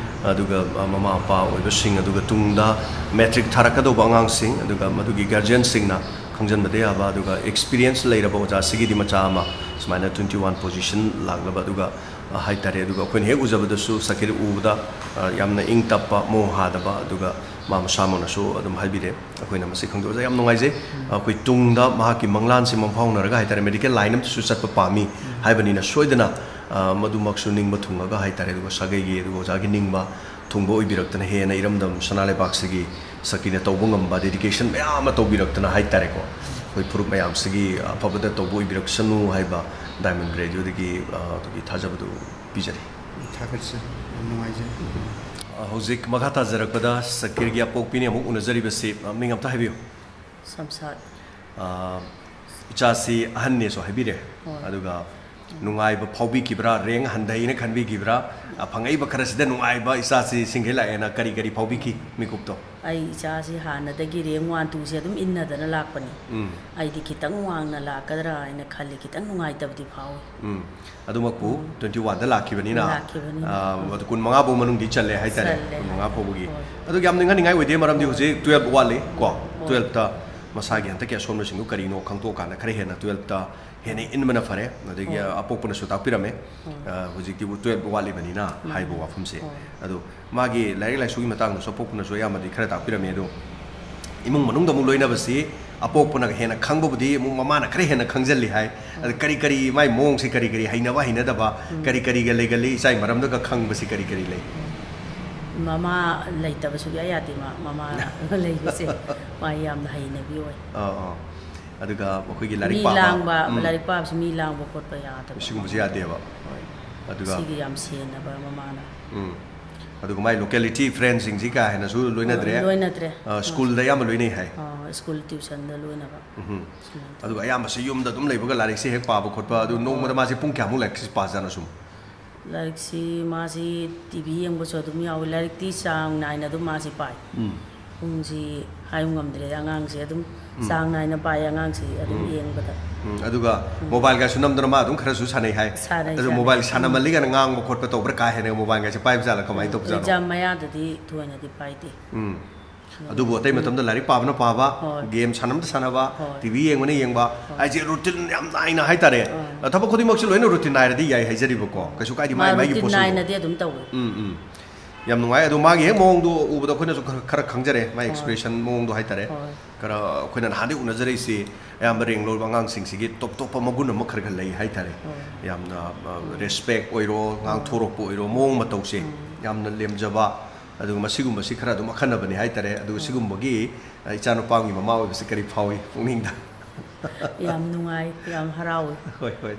ꯑꯗꯨꯒ, ꯑ, ꯃꯃꯥ ꯃꯄꯥ ꯑꯣꯏꯕꯁꯤꯡ, ꯑꯗꯨꯒ ꯇꯨꯡꯗ ꯃꯦꯇ꯭ꯔꯤꯛ ꯊꯥꯔꯛꯀꯗꯧꯕ ꯑꯉꯥꯡꯁꯤꯡ, ꯑꯗꯨꯒ ꯃꯗꯨꯒꯤ ꯒꯥꯔꯖꯤꯌꯟꯁꯤꯡꯅ ꯈꯪꯖꯤꯟꯕꯗ ꯌꯥꯕ, ꯑꯗꯨꯒ ꯑꯦꯛꯁꯄꯤꯔꯤꯌꯦꯟꯁ ꯂꯩꯔꯕ ꯑꯣꯖꯥꯁꯤꯒꯤꯗꯤ ꯃꯆꯥ ꯑꯃ ꯁꯨꯃꯥꯏꯅ ꯇ꯭ꯋꯦꯟꯇꯤ ꯋꯥꯟ ꯄꯣꯖꯤꯁꯟ ꯂꯥꯛꯂꯕ, ꯑꯗꯨꯒ, ꯑ, ꯍꯥꯏꯇꯥꯔꯦ, ꯑꯗꯨꯒ ꯑꯩꯈꯣꯏꯅ ꯍꯦꯛ ꯎꯖꯕꯗꯁꯨ ꯁꯀꯤꯔ ꯎꯕꯗ, ꯑ, ꯌꯥꯝꯅ ꯏꯪ ꯇꯞꯄ, ꯃꯣꯡ ꯍꯥꯗꯕ, ꯑꯗꯨꯒ ꯃꯥ ꯃꯁꯥꯃꯛꯅꯁꯨ ꯑꯗꯨꯝ ꯍꯥꯏꯕꯤꯔꯦ, ꯑꯩꯈꯣꯏꯅ ꯃꯁꯤ ꯈꯪꯗꯣꯛꯑꯒ ꯌꯥꯝ ꯅꯨꯡꯉꯥꯏꯖꯩ꯫ ꯑꯩꯈꯣꯏ ꯇꯨꯡꯗ ꯃꯍꯥꯛꯀꯤ ꯃꯪꯂꯥꯟꯁꯤ ꯃꯪꯐꯥꯎꯅꯔꯒ ꯍꯥꯏꯇꯥꯔꯦ, ꯃꯦꯗꯤꯀꯦꯜ ꯂꯥꯏꯟ ꯑꯃꯁꯨ ꯆꯠꯄ ꯄꯥꯝꯃꯤ ꯍꯥꯏꯕꯅꯤꯅ, ꯁꯣꯏꯗꯅ, ꯑ, ꯃꯗꯨꯃꯛꯁꯨ ꯅꯤꯡꯕ ꯊꯨꯡꯉꯒ ꯍꯥꯏꯇꯥꯔꯦ, ꯑꯗꯨꯒ ꯁꯥꯒꯩꯒꯤ, ꯑꯗꯨꯒ ꯑꯣꯖꯥꯒꯤ ꯅꯤꯡꯕ ꯊꯨꯡꯕ ꯑꯣꯏꯕꯤꯔꯛꯇꯅ, ꯍꯦꯟꯅ ꯏꯔꯝꯗꯝ ꯁꯅꯥ ꯂꯩꯕꯥꯛꯁꯤꯒꯤ ꯁꯛꯇꯤꯅ ꯇꯧꯕ ꯉꯝꯕ ꯗꯦꯗꯤꯀꯦꯁꯟ ꯃꯌꯥꯝ ꯑꯃ ꯇꯧꯕꯤꯔꯛꯇꯅ ꯍꯥꯏꯇꯥꯔꯦꯀꯣ, ꯑꯩꯈꯣꯏ ꯐꯨꯔꯨꯞ ꯃꯌꯥꯝꯁꯤꯒꯤ ꯑꯐꯕꯗ ꯇꯧꯕ ꯑꯣꯏꯕꯤꯔꯛꯁꯅꯨ ꯍꯥꯏꯕ ꯗꯥꯏꯃꯟ ꯔꯦꯗꯤꯑꯣꯗꯒꯤ, ꯑ, ꯑꯗꯨꯒꯤ ꯊꯥꯖꯕꯗꯨ ꯄꯤꯖꯔꯤ꯫ ꯊꯥꯒꯠꯆꯔꯤ꯫ ꯌꯥꯝ ꯅꯨꯡꯉꯥꯏꯖꯔꯦ꯫ ꯑ, ꯍꯧꯖꯤꯛ ꯃꯈꯥ ꯇꯥꯖꯔꯛꯄꯗ ꯁꯀꯤꯔꯒꯤ ꯑꯄꯣꯛꯄꯤꯅꯤ ꯑꯃꯨꯛ ꯎꯅꯖꯔꯤꯕꯁꯤ, ꯑ, ꯃꯤꯡ ꯑꯝꯇ ꯍꯥꯏꯕꯤꯌꯨ꯫ ꯁꯝꯁꯥꯠ꯫ ꯑ, ꯏꯆꯥꯁꯤ ꯑꯍꯟꯅꯦꯁꯨ ꯍꯥꯏꯕꯤꯔꯦ꯫ ꯍꯣꯏ꯫ ꯑꯗꯨꯒ ꯅꯨꯡꯉꯥꯏꯕ ꯐꯥꯎꯕꯤꯈꯤꯕ꯭ꯔꯥ? ꯔꯦꯡ ꯍꯟꯊꯩꯅ ꯈꯟꯕꯤꯈꯤꯕ꯭ꯔꯥ? ꯑ, ꯐꯪꯉꯛꯏꯕ ꯈꯔꯁꯤꯗ ꯅꯨꯡꯉꯥꯏꯕ ꯏꯆꯥꯁꯤ ꯁꯤꯡꯈꯩ ꯂꯥꯛꯑꯦꯅ ꯀꯔꯤ ꯀꯔꯤ ꯐꯥꯎꯕꯤꯈꯤ ꯃꯤꯀꯨꯞꯇꯣ? ꯑꯩ ꯏꯆꯥꯁꯤ ꯍꯥꯟꯅꯗꯒꯤ ꯔꯦꯡ ꯋꯥꯟ, ꯇꯨꯁꯦ ꯑꯗꯨꯝ ꯏꯟꯅꯗꯅ ꯂꯥꯛꯄꯅꯤ꯫ ꯎꯝ꯫ ꯑꯩꯗꯤ ꯈꯤꯇꯪ ꯋꯥꯡꯅ ꯂꯥꯛꯀꯗ꯭ꯔꯥ ꯍꯥꯏꯅ ꯈꯜꯂꯤ, ꯈꯤꯇꯪ ꯅꯨꯡꯉꯥꯏꯇꯕꯗꯤ ꯐꯥꯎꯏ꯫ ꯎꯝ꯫ ꯑꯗꯨꯃꯛꯄꯨ ꯎꯝ꯫ ꯇ꯭ꯋꯦꯟꯇꯤ ꯋꯥꯟꯗ ꯂꯥꯛꯈꯤꯕꯅꯤꯅ, ꯂꯥꯛꯈꯤꯕꯅꯤꯅ꯫ ꯑ, ꯎꯝ꯫ ꯑꯗꯨ ꯀꯨꯟ ꯃꯉꯥ ꯐꯥꯎ ꯃꯅꯨꯡꯗꯤ ꯆꯜꯂꯦ ꯍꯥꯏꯇꯥꯔꯦ, ꯆꯜꯂꯦ꯫ ꯀꯨꯟ ꯃꯉꯥ ꯐꯥꯎꯕꯒꯤ꯫ ꯍꯣꯏ꯫ ꯑꯗꯨ ꯌꯥꯝ ꯅꯤꯡꯍꯟꯅꯤꯡꯉꯥꯏ ꯑꯣꯏꯗꯦ, ꯃꯔꯝꯗꯤ ꯍꯣꯏ꯫ ꯍꯧꯖꯤꯛ ꯇꯨꯌꯦꯜꯞ ꯋꯥꯠꯂꯤ ꯀꯣ, ꯍꯣꯏ꯫ ꯇꯨꯌꯦꯜꯞꯇ ꯃꯁꯥꯒꯤ ꯍꯟꯗꯛꯀꯤ ꯑꯁꯣꯟꯕꯁꯤꯡꯗꯨ ꯀꯔꯤꯅꯣ ꯈꯪꯗꯣꯛꯑꯀꯥꯟꯗ ꯈꯔ ꯍꯦꯟꯅ ꯇꯨꯌꯦꯜꯞꯇ ꯍꯦꯟꯅ ꯏꯟꯕꯅ ꯐꯔꯦ꯫ ꯑꯗꯒꯤ ꯍꯣꯏ꯫ ꯑꯄꯣꯛꯄꯅꯁꯨ ꯇꯥꯛꯄꯤꯔꯝꯃꯦ꯫ ꯍꯣꯏ꯫ ꯑ, ꯍꯧꯖꯤꯛꯇꯤꯕꯨ ꯇꯨꯌꯦꯜꯞ ꯋꯥꯠꯂꯤꯕꯅꯤꯅ ꯃꯥꯅꯤ꯫ ꯍꯥꯏꯕ ꯋꯥꯐꯝꯁꯦ꯫ ꯍꯣꯏ꯫ ꯑꯗꯣ ꯃꯥꯒꯤ ꯂꯥꯏꯔꯤꯛ ꯂꯥꯏꯁꯨꯒꯤ ꯃꯇꯥꯡꯗꯁꯨ ꯑꯄꯣꯛꯄꯅꯁꯨ ꯑꯌꯥꯝꯕꯗꯤ ꯈꯔ ꯇꯥꯛꯄꯤꯔꯝꯃꯦ꯫ ꯑꯗꯣ ꯏꯃꯨꯡ ꯃꯅꯨꯡꯗ ꯑꯃꯨꯛ ꯂꯣꯏꯅꯕꯁꯤ ꯑꯄꯣꯛꯄꯅ ꯍꯦꯟꯅ ꯈꯪꯕꯕꯨꯗꯤ ꯑꯃꯨꯛ ꯃꯃꯥꯅ ꯈꯔ ꯍꯦꯟꯅ ꯈꯪꯖꯜꯂꯤ ꯍꯥꯏ꯫ ꯑꯗ ꯀꯔꯤ ꯀꯔꯤ ꯃꯥꯏ ꯃꯑꯣꯡꯁꯤ ꯀꯔꯤ ꯀꯔꯤ ꯍꯩꯅꯕ ꯍꯩꯅꯗꯕ ꯎꯝ꯫ ꯀꯔꯤ ꯀꯔꯤꯒ ꯂꯩꯒꯜꯂꯤ? ꯏꯆꯥꯒꯤ ꯃꯔꯝꯗꯒ ꯈꯪꯕꯁꯤ ꯀꯔꯤ ꯀꯔꯤ ꯂꯩ? ꯃꯃꯥ ꯂꯩꯇꯕ ꯁꯨꯛꯌꯥ ꯌꯥꯗꯦ꯫ ꯃꯥ, ꯃꯃꯥ ꯂꯩꯕꯁꯦ ꯃꯥ ꯌꯥꯝꯅ ꯍꯩꯅꯕꯤ ꯑꯣꯏ꯫ ꯑꯥ, ꯑꯥ꯫ ꯑꯗꯨꯒ ꯃꯈꯣꯏꯒꯤ ꯂꯥꯏꯔꯤꯛ ꯃꯤ ꯄꯥꯕ, ꯂꯥꯡꯕ, ꯎꯝ꯫ ꯂꯥꯏꯔꯤꯛ ꯄꯥꯕꯁꯤ ꯃꯤ ꯂꯥꯡꯕ ꯈꯣꯠꯄ ꯌꯥꯗꯕ꯫ ꯁꯤꯒꯨꯝꯕꯁꯤ ꯌꯥꯗꯦꯕ꯫ ꯍꯣꯏ꯫ ꯑꯗꯨꯒ ꯁꯤꯒꯤ ꯌꯥꯝ ꯁꯦꯟꯅꯕ ꯃꯃꯥꯅ꯫ ꯎꯝ꯫ ꯑꯗꯨꯒ ꯃꯥꯏ ꯂꯣꯀꯦꯂꯤꯇꯤ ꯐ꯭ꯔꯦꯟꯁꯤꯡꯁꯤ ꯀꯥ ꯍꯦꯟꯅꯁꯨ ꯂꯣꯏꯅꯗ꯭ꯔꯦ꯫ ꯂꯣꯏꯅꯗ꯭ꯔꯦ꯫ ꯑ, ꯁ꯭ꯀꯨꯜꯗ ꯑꯌꯥꯝꯕ ꯂꯣꯏꯅꯩ ꯍꯥꯏ꯫ ꯑ, ꯁ꯭ꯀꯨꯜ ꯇ꯭ꯌꯨꯁꯟꯗ ꯂꯣꯏꯅꯕ꯫ ꯎꯝ꯫ ꯁꯨꯃꯥꯏꯅ ꯇꯧꯋꯤ꯫ ꯑꯗꯨꯒ ꯑꯌꯥꯝꯕꯁꯤ ꯌꯨꯝꯗ ꯑꯗꯨꯝ ꯂꯩꯕꯒ ꯂꯥꯏꯔꯤꯛꯁꯦ ꯍꯦꯛ ꯄꯥꯕ ꯈꯣꯠꯄ, ꯑꯗꯨ ꯅꯣꯡꯃꯗ ꯃꯥꯁꯦ ꯄꯨꯡ ꯀꯌꯥꯃꯨꯛ ꯂꯥꯏꯔꯤꯛꯁꯤ ꯄꯥꯖꯥꯠꯅꯣ ꯁꯨꯝ? ꯂꯥꯏꯔꯤꯛꯁꯤ ꯃꯥꯁꯤ ꯇꯤ ꯚꯤ ꯌꯦꯡꯕꯁꯨ ꯑꯗꯨꯝ ꯌꯥꯎꯏ꯫ ꯂꯥꯏꯔꯤꯛꯇꯤ ꯆꯥꯡ ꯅꯥꯏꯅ ꯑꯗꯨꯝ ꯃꯥꯁꯤ ꯄꯥꯏ꯫ ꯎꯝ꯫ ꯄꯨꯡꯁꯤ ꯍꯥꯏꯕ ꯉꯝꯗ꯭ꯔꯦ꯫ ꯑꯉꯥꯡꯁꯦ ꯑꯗꯨꯝ ꯆꯥꯡ ꯅꯥꯏꯅ ꯄꯥꯏ, ꯑꯉꯥꯡꯁꯤ ꯑꯗꯨꯝ ꯌꯦꯡꯕꯗ꯫ ꯎꯝ, ꯑꯗꯨꯒ ꯃꯣꯕꯥꯏꯜꯒꯁꯨ ꯅꯝꯗꯅ ꯃꯥ ꯑꯗꯨꯝ ꯈꯔꯁꯨ ꯁꯥꯟꯅꯩ ꯍꯥꯏ꯫ ꯁꯥꯟꯅꯩ, ꯑꯗꯨ ꯁꯥꯟꯅꯩ꯫ ꯃꯣꯕꯥꯏꯜ ꯁꯥꯟꯅꯃꯜꯂꯤꯒꯅ ꯉꯥꯡꯕ ꯈꯣꯠꯄ ꯇꯧꯕ꯭ꯔꯥ? ꯀꯥ ꯍꯦꯟꯅ ꯃꯣꯕꯥꯏꯜꯒꯁꯦ ꯄꯥꯏꯕ ꯖꯥꯠꯂꯥ, ꯀꯃꯥꯏꯅ ꯇꯧꯕꯖꯥꯠꯅꯣ? ꯑꯦꯛꯖꯥꯝ ꯃꯌꯥꯗꯗꯤ ꯊꯣꯏꯅꯗꯤ ꯄꯥꯏꯗꯦ꯫ ꯎꯝ꯫ ꯑꯗꯨꯕꯨ ꯑꯇꯩ ꯃꯇꯝꯗ ꯂꯥꯏꯔꯤꯛ ꯄꯥꯕꯅ ꯄꯥꯕ, ꯍꯣꯏ꯫ ꯒꯦꯝ ꯁꯥꯟꯅꯕꯗ ꯁꯥꯟꯅꯕ, ꯍꯣꯏ꯫ ꯇꯤꯚꯤ ꯌꯦꯡꯕꯅ ꯌꯦꯡꯕ, ꯍꯥꯏꯁꯦ ꯔꯨꯇꯤꯟ ꯌꯥꯝ ꯅꯥꯏꯅ ꯍꯥꯏꯇꯥꯔꯦ꯫ ꯊꯕꯛ ꯈꯨꯗꯤꯡꯃꯛꯁꯨ ꯂꯣꯏꯅ ꯔꯨꯇꯤꯟ ꯅꯥꯏꯔꯗꯤ ꯌꯥꯏ ꯍꯥꯏꯖꯔꯤꯕꯀꯣ, ꯀꯩꯁꯨ ꯀꯥꯏꯗꯦ꯫ ꯃꯥ ꯃꯥꯏ ꯃꯥꯏꯒꯤ ꯔꯨꯇꯤꯟ ꯄꯣꯠꯁꯤꯡꯗꯣ꯫ ꯅꯥꯏꯅꯗꯤ ꯑꯗꯨꯝ ꯇꯧꯋꯤ꯫ ꯎꯝ, ꯎꯝ꯫ ꯌꯥꯝ ꯅꯨꯡꯉꯥꯏ꯫ ꯑꯗꯣ ꯃꯥꯒꯤ ꯍꯦꯛ ꯃꯑꯣꯡꯗꯣ ꯎꯕꯗ ꯑꯩꯈꯣꯏꯅꯁꯨ ꯈꯔ, ꯈꯔ ꯈꯪꯖꯔꯦ, ꯃꯥꯏ ꯍꯣꯏ꯫ ꯑꯦꯛꯁꯄ꯭ꯔꯦꯁꯟ ꯃꯑꯣꯡꯗꯣ ꯍꯥꯏꯇꯥꯔꯦ꯫ ꯍꯣꯏ꯫ ꯈꯔ ꯑꯩꯈꯣꯏꯅ ꯅꯍꯥꯟꯗꯩ ꯎꯅꯖꯔꯛꯏꯁꯤ, ꯑꯌꯥꯝꯕ ꯔꯦꯡ ꯂꯧꯔꯤꯕ ꯑꯉꯥꯡꯁꯤꯡꯁꯤꯒꯤ ꯇꯣꯞ ꯇꯣꯞꯄ ꯃꯒꯨꯟ ꯑꯃ ꯈꯔ ꯈꯔ ꯂꯩ ꯍꯥꯏꯇꯥꯔꯦ꯫ ꯍꯣꯏ꯫ ꯌꯥꯝꯅ ꯔꯦꯁꯄꯦꯛ ꯑꯣꯏꯔꯣ, ꯉꯥꯡꯊꯣꯔꯛꯄ ꯑꯣꯏꯔꯣ, ꯃꯑꯣꯡ ꯃꯇꯧꯁꯦ ꯌꯥꯝꯅ ꯂꯦꯝꯖꯕ, ꯑꯗꯨꯒ ꯃꯁꯤꯒꯨꯝꯕꯁꯤ ꯈꯔ ꯑꯗꯨꯝ ꯑꯈꯟꯅꯕꯅꯤ ꯍꯥꯏꯇꯥꯔꯦ꯫ ꯑꯗꯨꯒ ꯁꯤꯒꯨꯝꯕꯒꯤ, ꯑ, ꯏꯆꯥꯅꯨꯄꯥꯒꯤ ꯃꯃꯥ ꯑꯣꯏꯕꯁꯤ ꯀꯔꯤ ꯐꯥꯎꯏ ꯄꯨꯛꯅꯤꯡꯗ? ꯌꯥꯝ ꯅꯨꯡꯉꯥꯏ, ꯌꯥꯝ ꯍꯔꯥꯎꯏ꯫ ꯍꯣꯏ, ꯍꯣꯏ꯫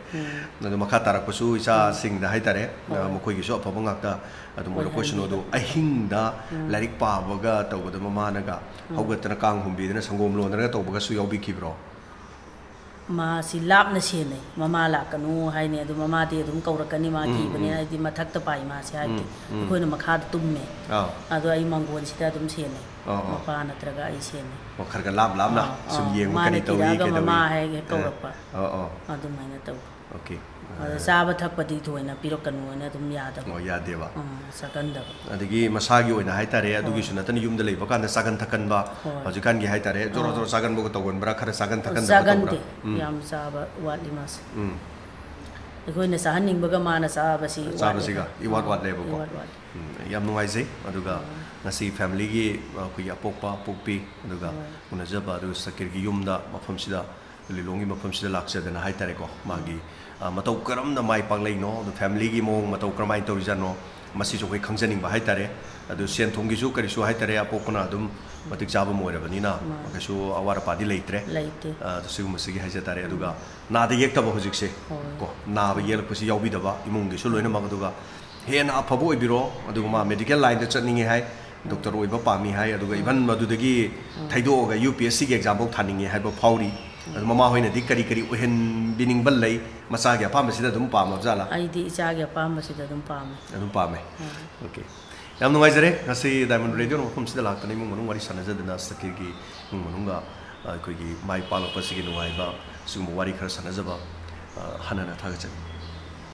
ꯑꯗꯣ ꯃꯈꯥ ꯇꯥꯔꯛꯄꯁꯨ ꯏꯆꯥꯁꯤꯡꯗ ꯍꯥꯏꯇꯥꯔꯦ, ꯑ, ꯍꯣꯏ꯫ ꯃꯈꯣꯏꯒꯤꯁꯨ ꯑꯐꯕ ꯉꯥꯛꯇ ꯑꯗꯨꯝ ꯑꯣꯏꯔꯛꯄ ꯑꯣꯏꯁꯅꯨ꯫ ꯑꯗꯣ ꯑꯣꯏꯍꯟꯕꯤꯔꯣ꯫ ꯑꯍꯤꯡꯗ ꯂꯥꯏꯔꯤꯛ ꯄꯥꯕꯒ ꯇꯧꯕꯗ ꯃꯃꯥꯅꯒ ꯍꯧꯒꯠꯇꯅ ꯀꯥꯡ ꯍꯨꯝꯕꯤꯗꯅ ꯁꯪꯒꯣꯝ ꯂꯣꯟꯗꯅꯒ ꯇꯧꯕꯒꯁꯨ ꯌꯥꯎꯕꯤꯈꯤꯕ꯭ꯔꯣ? ꯃꯥꯁꯤ ꯂꯥꯞꯅ ꯁꯦꯟꯅꯩ꯫ ꯃꯃꯥ ꯂꯥꯛꯀꯅꯨ ꯍꯥꯏꯅꯤ, ꯑꯗꯨ ꯃꯃꯥꯗꯤ ꯑꯗꯨꯝ ꯀꯧꯔꯛꯀꯅꯤ, ꯃꯥ ꯀꯤꯕꯅꯤꯅ꯫ ꯑꯩꯗꯤ ꯃꯊꯛꯇ ꯄꯥꯏ ꯃꯥꯁꯦ, ꯍꯥꯏꯕꯗꯤ ꯑꯩꯈꯣꯏꯅ ꯃꯈꯥꯗ ꯇꯨꯝꯃꯦ꯫ ꯑꯥ꯫ ꯑꯗꯣ ꯑꯩ ꯃꯥꯡꯒꯣꯟꯁꯤꯗ ꯑꯗꯨꯝ ꯁꯦꯟꯅꯩ꯫ ꯑꯥ, ꯑꯥ꯫ ꯃꯄꯥ ꯅꯠꯇ꯭ꯔꯒ ꯑꯩ ꯁꯦꯟꯅꯩ꯫ ꯑꯣ, ꯈꯔ ꯈꯔ ꯂꯥꯞ ꯂꯥꯞꯅ ꯑꯥ, ꯁꯨꯝ ꯑꯥ꯫ ꯌꯦꯡꯕ, ꯃꯥꯅ ꯀꯔꯤ ꯇꯧꯔꯤ, ꯀꯤꯔꯛꯑꯒ ꯀꯩꯗꯧꯔꯤ? ꯃꯃꯥ ꯍꯦꯛ ꯍꯦꯛ ꯑꯦ꯫ ꯀꯧꯔꯛꯄ꯫ ꯑꯣ, ꯑꯣ꯫ ꯑꯗꯨꯃꯥꯏꯅ ꯇꯧꯏ꯫ ꯑꯣꯀꯦ꯫ ꯑꯗꯣ ꯆꯥꯕ ꯊꯛꯄꯗꯤ ꯊꯣꯏꯅ ꯄꯤꯔꯛꯀꯅꯨꯅ ꯑꯗꯨꯝ ꯌꯥꯗꯕ꯫ ꯑꯣ, ꯌꯥꯗꯦꯕ꯫ ꯑꯥ, ꯆꯥꯒꯟꯗꯕ꯫ ꯑꯗꯒꯤ ꯃꯁꯥꯒꯤ ꯑꯣꯏꯅ ꯍꯥꯏꯇꯥꯔꯦ, ꯑꯗꯨꯒꯤꯁꯨ ꯅꯠꯇꯅ ꯌꯨꯝꯗ ꯂꯩꯕ ꯀꯥꯟꯗ ꯆꯥꯒꯟ ꯊꯛꯀꯟꯕ, ꯍꯣꯏ꯫ ꯍꯧꯖꯤꯛꯀꯥꯟꯒꯤ ꯍꯥꯏꯇꯥꯔꯦ, ꯖꯣꯔꯣ ꯑꯥ꯫ ꯖꯣꯔꯣ ꯆꯥꯒꯟꯕꯒ ꯇꯧꯒꯟꯕ꯭ꯔꯥ, ꯈꯔ ꯆꯥꯒꯟ ꯊꯛꯀꯟꯗꯕ ꯆꯥꯒꯟꯗꯦ꯫ ꯇꯧꯕ꯭ꯔꯥ? ꯎꯝ꯫ ꯌꯥꯝ ꯆꯥꯕ ꯋꯥꯠꯂꯤ ꯃꯥꯁꯦ꯫ ꯎꯝ꯫ ꯑꯩꯈꯣꯏꯅ ꯆꯥꯍꯟꯅꯤꯡꯕꯒ ꯃꯥꯅ ꯆꯥꯕꯁꯤ ꯆꯥꯕꯁꯤꯒ ꯋꯥꯠꯂꯦ꯫ ꯏꯋꯥꯠ ꯑꯥ, ꯋꯥꯠꯂꯦꯕꯀꯣ꯫ ꯏꯋꯥꯠ ꯋꯥꯠꯂꯦ꯫ ꯎꯝ, ꯌꯥꯝ ꯅꯨꯡꯉꯥꯏꯖꯩ꯫ ꯑꯗꯨꯒ ꯉꯁꯤ ꯐꯦꯃꯤꯂꯤꯒꯤ, ꯑꯩꯈꯣꯏꯒꯤ ꯑꯄꯣꯛꯄ, ꯑꯄꯣꯛꯄꯤ, ꯑꯗꯨꯒ ꯍꯣꯏ꯫ ꯎꯅꯖꯕ, ꯑꯗꯨꯒ ꯁꯀꯤꯔꯒꯤ ꯌꯨꯝꯗ, ꯃꯐꯝꯁꯤꯗ, ꯂꯤꯂꯣꯡꯒꯤ ꯃꯐꯝꯁꯤꯗ ꯂꯥꯛꯆꯗꯅ ꯍꯥꯏꯇꯥꯔꯦꯀꯣ, ꯃꯥꯒꯤ, ꯑ, ꯃꯇꯧ ꯀꯔꯝꯅ ꯃꯥꯏ ꯄꯥꯛꯂꯛꯏꯅꯣ, ꯑꯗꯣ ꯐꯦꯃꯤꯂꯤꯒꯤ ꯃꯑꯣꯡ ꯃꯇꯧ ꯀꯔꯝꯍꯥꯏꯅ ꯇꯧꯔꯤꯖꯥꯠꯅꯣ, ꯃꯁꯤꯁꯨ ꯑꯩꯈꯣꯏ ꯈꯪꯖꯅꯤꯡꯕ ꯍꯥꯏꯇꯥꯔꯦ꯫ ꯑꯗꯨ ꯁꯦꯟ ꯊꯨꯝꯒꯤꯁꯨ ꯀꯔꯤꯁꯨ ꯍꯥꯏꯇꯥꯔꯦ, ꯑꯄꯣꯛꯄꯅ ꯑꯗꯨꯝ ꯃꯇꯤꯛ ꯆꯥꯕ ꯑꯃ ꯑꯣꯏꯔꯕꯅꯤꯅ ꯃꯥꯅꯤ꯫ ꯀꯩꯁꯨ ꯑꯋꯥꯠ ꯑꯄꯥꯗꯤ ꯂꯩꯇ꯭ꯔꯦ꯫ ꯂꯩꯇꯦ꯫ ꯑ, ꯑꯗꯨ ꯁꯤꯒꯨꯝꯕꯁꯤꯒꯤ ꯍꯥꯏꯖ ꯇꯥꯔꯦ꯫ ꯑꯗꯨꯒ ꯅꯥꯗ ꯌꯦꯛꯇꯕ ꯍꯧꯖꯤꯛꯁꯦ ꯍꯣꯏ꯫ ꯀꯣ, ꯅꯥꯕ ꯌꯦꯛꯂꯛꯄꯁꯤ ꯌꯥꯎꯕꯤꯗꯕ ꯏꯃꯨꯡꯒꯤꯁꯨ ꯂꯣꯏꯅꯃꯛ꯫ ꯑꯗꯨꯒ ꯍꯦꯟꯅ ꯑꯐꯕ ꯑꯣꯏꯕꯤꯔꯣ꯫ ꯑꯗꯨꯒ ꯃꯥ ꯃꯦꯗꯤꯀꯦꯜ ꯂꯥꯏꯟꯗ ꯆꯠꯅꯤꯡꯉꯦ ꯍꯥꯏ, ꯗꯣꯛꯇꯔ ꯑꯣꯏꯕ ꯄꯥꯝꯃꯤ ꯍꯥꯏ, ꯑꯗꯨꯒ ꯏꯚꯟ ꯃꯗꯨꯗꯒꯤ ꯊꯩꯗꯣꯛꯑꯒ ꯌꯨ ꯄꯤ ꯑꯦꯁ ꯁꯤꯒꯤ ꯑꯦꯛꯖꯥꯝꯐꯥꯎ ꯊꯥꯅꯤꯡꯉꯦ ꯍꯥꯏꯕ ꯐꯥꯎꯔꯤ꯫ ꯑꯗꯨ ꯃꯃꯥ ꯍꯣꯏꯅꯗꯤ ꯀꯔꯤ ꯀꯔꯤ ꯑꯣꯏꯍꯟꯕꯤꯅꯤꯡꯕ ꯂꯩ? ꯃꯆꯥꯒꯤ ꯑꯄꯥꯝꯕꯁꯤꯗ ꯑꯗꯨꯝ ꯄꯥꯝꯃꯕ ꯖꯥꯠꯂꯥ? ꯑꯩꯗꯤ ꯏꯆꯥꯒꯤ ꯑꯄꯥꯝꯕꯁꯤꯗ ꯑꯗꯨꯝ ꯄꯥꯝꯃꯦ꯫ ꯑꯗꯨꯝ ꯄꯥꯝꯃꯦ꯫ ꯑꯣꯀꯦ꯫ ꯌꯥꯝ ꯅꯨꯡꯉꯥꯏꯖꯔꯦ, ꯉꯁꯤ ꯗꯥꯏꯃꯟ ꯔꯦꯗꯤꯑꯣ ꯃꯐꯝꯁꯤꯗ ꯂꯥꯛꯇꯅ ꯏꯃꯨꯡ ꯃꯅꯨꯡ ꯋꯥꯔꯤ ꯁꯥꯟꯅꯖꯗꯅ ꯁꯛꯀꯤꯔꯒꯤ ꯏꯃꯨꯡ ꯃꯅꯨꯡꯒ, ꯑ, ꯑꯩꯈꯣꯏꯒꯤ ꯃꯥꯏ ꯄꯥꯛꯂꯛꯄꯁꯤꯒꯤ ꯅꯨꯡꯉꯥꯏꯕ, ꯁꯤꯒꯨꯝꯕ ꯋꯥꯔꯤ ꯈꯔ ꯁꯥꯟꯅꯖꯕ, ꯑ, ꯍꯟꯅ ꯍꯟꯅ ꯊꯥꯒꯠꯆꯔꯤ꯫